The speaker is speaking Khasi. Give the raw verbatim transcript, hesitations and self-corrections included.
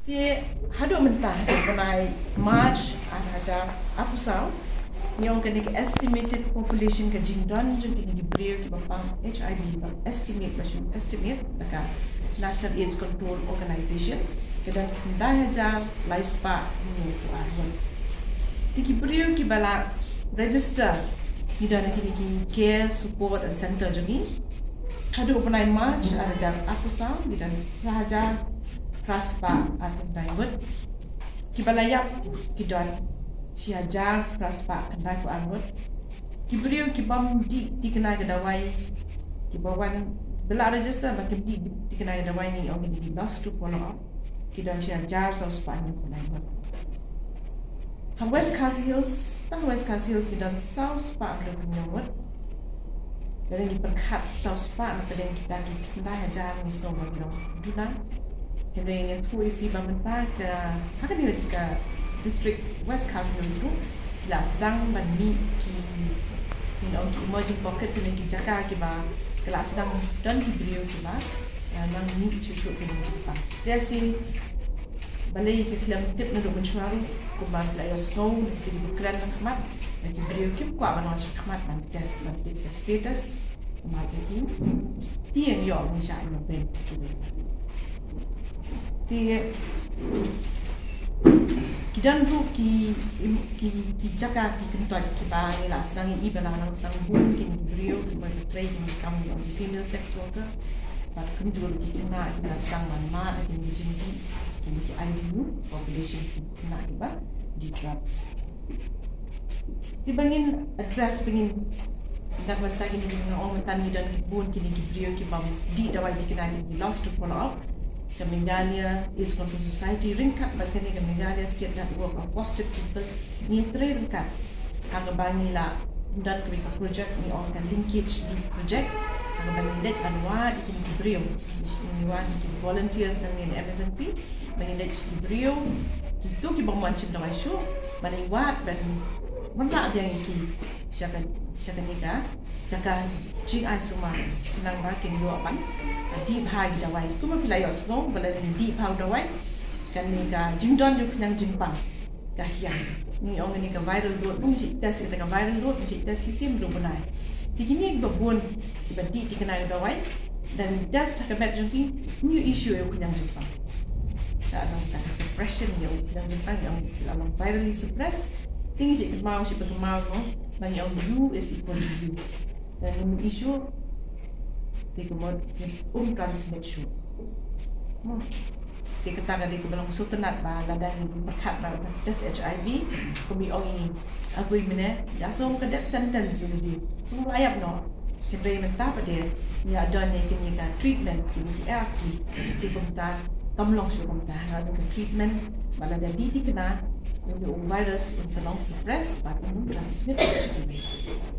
Te haduh mynta, haduh bnai March ar hajar arphew saw, ngi ong kane ka estimated population, ka jingdon jong kine ki briew kiba pang H I V, ka estimate, ba shu estimate da ka National AIDS Control Organization, ka don khyndai hajar lai spah hynñiewphew ar ngut. Te ki briew kiba la register ki don ha kine ki care support and center jong ngi, haduh bnai March ar hajar arphew saw, ki don phra hajar phra spah arphew khyndai ngut. Kiba la ïap ki don shi hajar phra spah khyndaiphew ar ngut. Ki briew ki bym dih thikna ka dawai, kiba wan, ba la register ba kim dih thikna ka dawai, ngi ong kine ki lost to follow up, ki don shi hajar saw spah hynñiewphew khyndai ngut. Ha West Khasi Hills, tang West Khasi Hills ki don saw spah hynñiewphew hynñiew ngut. Lada ngi pyrkhat saw spah na pdeng kita ki khyndai hajar, ngi sngew ba ki long duna. Hynrei ngi ïathuh ïa phi ba mynta ka, ha kane ka district West Khasi Hills ruh, ki la sdang ban mih ki, you know, ki emerging pockets ne ki jaka kiba ki la sdang don ki briew kiba, eh, nang mih shuh shuh ki nongjingpang. Te shi balei ki khlem tip naduh mynshuwa ruh, kumba ki la ïohsngew na ki briew kren ha khmat, na ki briew kim kwah ban wan sha khmat ban test, ban tip ka status. Kumba ki, ki ïoh ngi sha ïoh ben. Te ki don ruh ki, ki, ki jaka ki kyntoit kiba ngi la sdang ïa i ba la nang sdang bun kine ki briew kiba trei kine ki kam jong ki female sex worker. Bad kumjuh ki khynnah kiba la sdang ban mad ha kine ki jingdih, kine ki I D U populations, ki khynnah kiba dih drugs. Te ba ngin address, ba ngin, nda mynta kine ki, nga ong mynta ngi don bun kine ki briew ki bym dih dawai thikna, kine ki lost to follow up. Ka Meghalaya AIDS Control Society ryngkat bad kane ka Meghalaya State Network of Positive People, ngi trei ryngkat ha kaba ngi la don kawei ka project, ngi ong ka Linkage Lead Project, ha kaba ngi leit ban wad ïa kine ki briew, ngi wad ïa ki volunteers na ngi na M S N P, ba ngi leit sha ki briew, kito ki bym wan shim dawai shuh, ba ngi wad ban wanrah biang ïa ki sha ka, sha kane ka jaka jingai sumar, khnang ba kin ïoh ban dih bha ki dawai. Kumba phi la ïohsngew ba lada ngi dih bha u dawai, kane ka jingdon jong u khñiang jingpang ka hiar. Ngi ong kane ka viral load, ngi shait test kata ka viral load, ngi shait test shisien ruh bnai. Te kine kiba bun kiba dih thikna ïa u dawai, lada ngi test ha ka met jong ki, ym issue ïa u khñiang jingpang. Ka long ka suppression ïa u khñiang jingpang, ïa u la long virally suppressed. Te ngi shait kynmaw, shait pynkynmaw mo, ba ngi ong U is equal to U. Lada ngim issue, te ka mut ngim transmit shuh. Te kata ka dei kaba long sngewtynnat ba lada ngi pyrkhat ba test H I V, kumba ong i Agui mynne, ïa song ka death sentence ïa lade. Song la ïap noh. Hynrei mynta pat de ngi la don ïa kine ka treatment, kine ki A R T. Te kumta kam long shuh kumta, nga don ka treatment ba lada dih thikna, u virus un sa long suppress bad un transmit shuh.